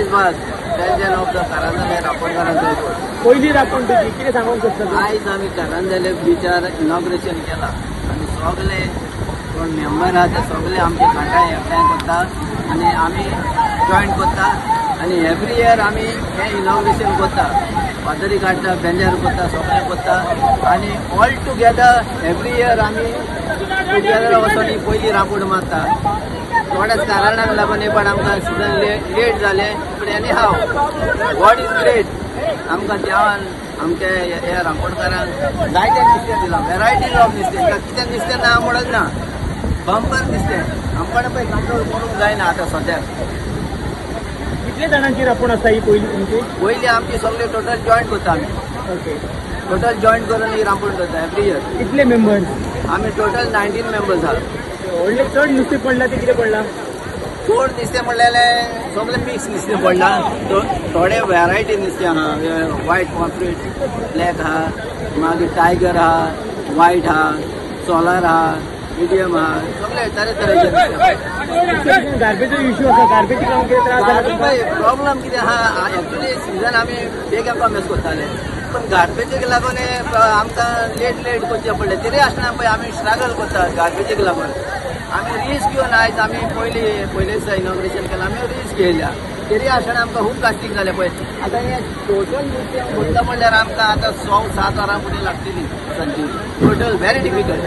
Moiz Vaz, president of the Karanzalem रांपोणकारांचो. पयली रांपोण तुजी, कितें सांगूंक सोदता? आयज आमी कारांजले बिचार इनॉग्रेशन केला आनी सगळे कोण मेंबर आहा ते सगळे आमचे कांटा एकठांय करता आनी आमी जॉयन करता आनी एवरी इयर आमी हें इनॉग्रेशन करता, फातरी काडटा, बेंजार करता, सगळें करता आनी ऑल टुगेदर एवरी इयर आमी टुगेदर वचून ही पयली रांपोण मारता. थोड्याच कारणाक लागून पण आमकां सिजन लेट जालें, पूण anyhow God is great. आमकां देवान आमच्या ह्या रांपोणकारांक जायते नुस्तें दिलां, वेरायटीज ऑफ नुस्तें. कितें नुस्तें ना म्हणत ना, बंपर नुस्तें. आमकां पळय कंट्रोल करूंक जायना आतां सद्याक. कितले जाणांची रांपोण आसा ही पयली तुमची? पयली आमची सगळे टोटल जॉयंट करता आमी. ओके. टोटल जॉयंट करून ही रांपोण करता एवरी इयर. कितले मेंबर्स? आमी टोटल 19 मेंबर्स आहा. व्हडलें चड नुस्तें पडलां तें कितें पडलां? चड नुस्तें म्हणल्यार सगळें मिक्स नुस्तें पडलां. थोडे वेरायटी नुस्तें आहा, वायट पॉम्फ्रेट ब्लॅक आहा, मागीर टायगर आहा, वायट आहा, सोलार आहा, मिडियम आहा, सगळे तरेतरेचे नुस्तें. गार्बेजो इश्यू आसा, गार्बेजीक लागून कितें त्रास जाला तुमकां? प्रॉब्लम कितें आहा, एक्चुली सिजन आमी बेगीन कॉमेस करताले, पण गार्बेजीक लागून आमकां लेट लेट करचें पडलें. तरी आसतना पळय आमी स्ट्रगल करता गार्बेजीक लागून. आमी रिस्क घेवन आयज आमी पयले दिसा इनॉग्रेशन केलां, आमी रिस्क घेयल्या, तरी आसतना आमकां खूब कास्तीक जालें. पळय आतां हें टोटल नुस्तें भरता म्हणल्यार आमकां आतां 6-7 वरां फुडें लागतली सांजची. Total very difficult.